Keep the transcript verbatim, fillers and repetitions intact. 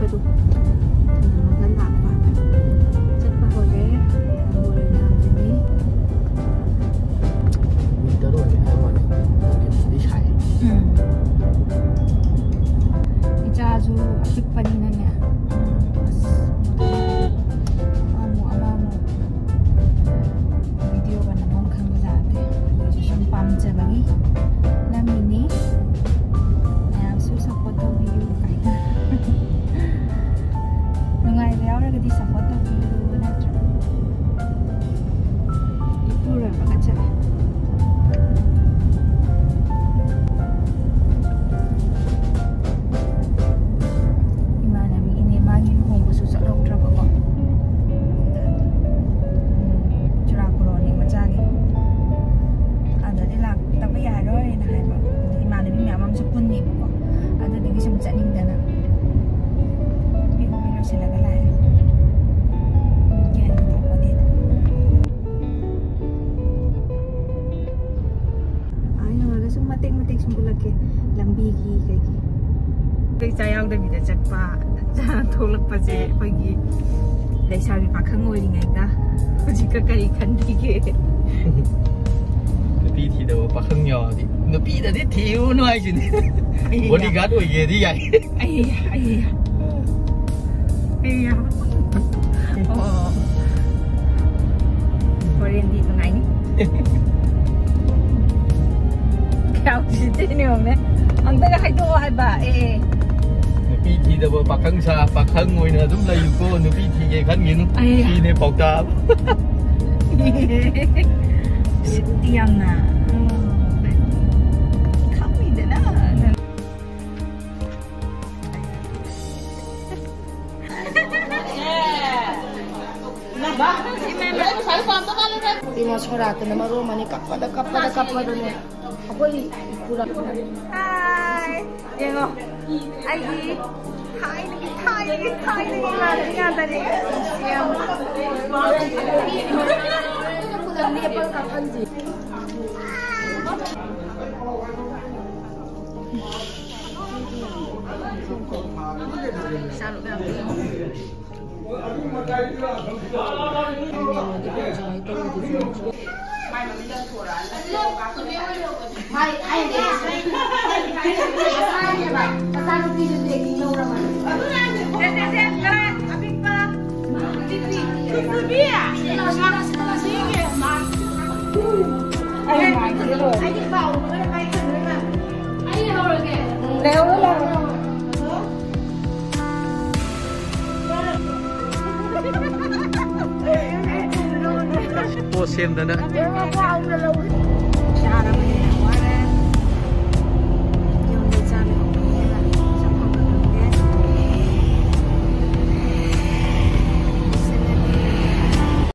ꯑꯗꯨ ꯊꯝꯃꯒ ꯂꯥꯛꯄ꯫ ꯆꯠꯄ ꯍꯧꯔꯦ꯫ ꯃꯣꯔꯦ ꯂꯥꯛꯄꯅꯤ꯫ Winter ꯑꯣꯏꯔꯦ ꯍꯥꯏꯕ ꯋꯥꯅꯤ, ꯅꯨꯡꯊꯤꯟꯗꯤ ꯁꯥꯏ꯫ ꯎꯝ꯫ ꯏꯆꯥꯁꯨ ꯑꯄꯤꯛꯄꯅꯤꯅꯅꯦ꯫ ꯑꯁ, ꯑꯃꯃꯨꯛ, ꯑꯃꯃꯨꯛ꯫ Video ꯒ ꯅꯝꯐꯝ ꯈꯪꯕꯖꯥꯠ ꯅꯠꯇꯦ꯫ ꯑꯩꯈꯣꯏꯁꯨ ꯁꯨꯝ ꯄꯥꯝꯖꯕꯒꯤ ꯅꯝꯃꯤꯅꯤ꯫ ꯃꯌꯥꯝꯁꯨ support ꯇꯧꯕꯤꯌꯨ ꯀꯥꯏꯅ꯫ ꯅꯨꯡꯉꯥꯏꯕ ꯌꯥꯎꯔꯒꯗꯤ support ꯇꯧꯕꯤꯌꯨ ꯅꯠꯇ꯭ꯔꯣ? ꯏꯄꯨꯔꯣꯏꯕꯒ ꯆꯠꯂꯦ꯫ ꯏꯃꯥꯟꯅꯕꯤꯒꯤꯅꯦ, ꯃꯥꯒꯤ ꯂꯨꯍꯣꯡꯕꯁꯨ ꯆꯠꯍꯧꯗ꯭ꯔꯕꯀꯣ꯫ ꯑꯗꯨꯗ, ꯎꯝ, ꯆꯨꯔꯥꯀꯣꯔꯣꯟꯅꯦ ꯃꯆꯥꯒꯤ꯫ ꯑꯗꯗꯤ ꯂꯥꯛꯇꯕ ꯌꯥꯔꯣꯏꯅ ꯍꯥꯏꯕ꯫ ꯑꯗ ꯏꯃꯥꯟꯅꯕꯤ ꯃꯌꯥꯝ ꯑꯃꯁꯨ ꯄꯨꯟꯅꯤꯕꯀꯣ꯫ ꯑꯗꯨꯗꯨꯒꯤ ꯁꯨꯝ ꯆꯠꯅꯤꯡꯗꯅ꯫ ꯅꯨꯄꯤ ꯈꯣꯏ ꯂꯣꯏꯁꯤꯜꯂꯒ ꯂꯥꯛꯑꯦ꯫ ꯒ꯭ꯌꯥꯟ ꯇꯥꯄꯣꯠꯇꯦꯗ꯫ ꯑꯥ ꯌꯧꯔꯒ ꯁꯨꯝ ꯃꯇꯦꯛ ꯃꯇꯦꯛ ꯁꯨꯝ ꯎꯠꯂꯛꯀꯦ, ꯂꯝꯕꯤꯒꯤ ꯀꯩꯒꯤ꯫ ꯀꯩ ꯆꯥ ꯌꯥꯎꯗꯕꯤꯗ ꯆꯠꯄ, ꯊꯣꯛꯂꯛꯄꯁꯦ ꯑꯩꯈꯣꯏꯒꯤ ꯂꯩꯁꯥꯕꯤ ꯄꯥꯈꯪ ꯑꯣꯏꯔꯤꯉꯩꯗ꯫ ꯍꯧꯖꯤꯛꯀ ꯀꯔꯤ ꯈꯟꯕꯤꯒꯦ? ꯅꯨꯄꯤ ꯊꯤꯗꯕ ꯄꯥꯈꯪ ꯌꯥꯎꯔꯗꯤ, ꯅꯨꯄꯤꯗꯗꯤ ꯊꯤꯔꯨꯅꯨ ꯍꯥꯏꯁꯤꯅꯤ꯫ ꯑꯩ ꯕꯣꯗꯤꯒꯥꯔꯗ ꯑꯣꯏꯒꯦꯗꯤ ꯌꯥꯏ꯫ ꯑꯩ, ꯑꯩ, ꯑꯩ, ꯑꯣ꯫ ꯍꯣꯔꯦꯟꯗꯤ ꯅꯨꯡꯉꯥꯏꯅꯤ꯫ ꯀꯌꯥꯝ ꯎꯁꯤꯠꯇ꯭ꯔꯤꯅꯣ ꯌꯦꯡꯉꯨꯅꯦ꯫ ꯑꯝꯇꯒ ꯍꯥꯏꯗꯣꯛꯑꯣ ꯍꯥꯏꯕ꯫ ꯑꯦ꯫ ꯅꯨꯄꯤ ꯊꯤꯗꯕ ꯄꯥꯈꯪ ꯁꯥ, ꯄꯥꯈꯪ ꯑꯣꯏꯅ ꯑꯗꯨꯝ ꯂꯩꯌꯨꯀꯣ, ꯅꯨꯄꯤ ꯊꯤꯒꯦ ꯈꯟꯒꯤꯅꯨ꯫ ꯑꯩ꯫ ꯁꯤꯅꯦ ꯄꯥꯎꯇꯥꯛ꯫ ꯎꯁꯤꯠꯇꯤ ꯌꯥꯝꯅ꯫ ꯈꯪꯉꯤꯗꯅ ꯅꯪ꯫ ꯏꯃꯥ ꯁꯣꯔꯥꯠꯇꯅ ꯃꯔꯣꯜ ꯑꯃꯅꯤ, ꯀꯞꯄꯗ, ꯀꯞꯄꯗ, ꯀꯞꯄꯗꯅꯦ꯫ ꯑꯩꯈꯣꯏ ꯄꯨꯔꯛ- ꯍꯥꯏ, ꯌꯦꯡꯉꯣ꯫ ꯑꯩꯒꯤ ꯊꯥꯏꯅꯒꯤ, ꯊꯥꯏꯅꯒꯤ, ꯊꯥꯏꯅꯒꯤ ꯏꯃꯥꯟꯅꯕꯤ ꯉꯥꯛꯇꯅꯦ꯫ ꯄꯨꯂꯞ ꯂꯦꯞꯄꯒ ꯀꯥꯞꯍꯟꯁꯤ꯫ ꯂꯩꯍꯧꯔꯣ, ꯂꯩꯍꯧꯔꯣ꯫ ꯄꯣꯠ ꯁꯦꯝꯗꯅ꯫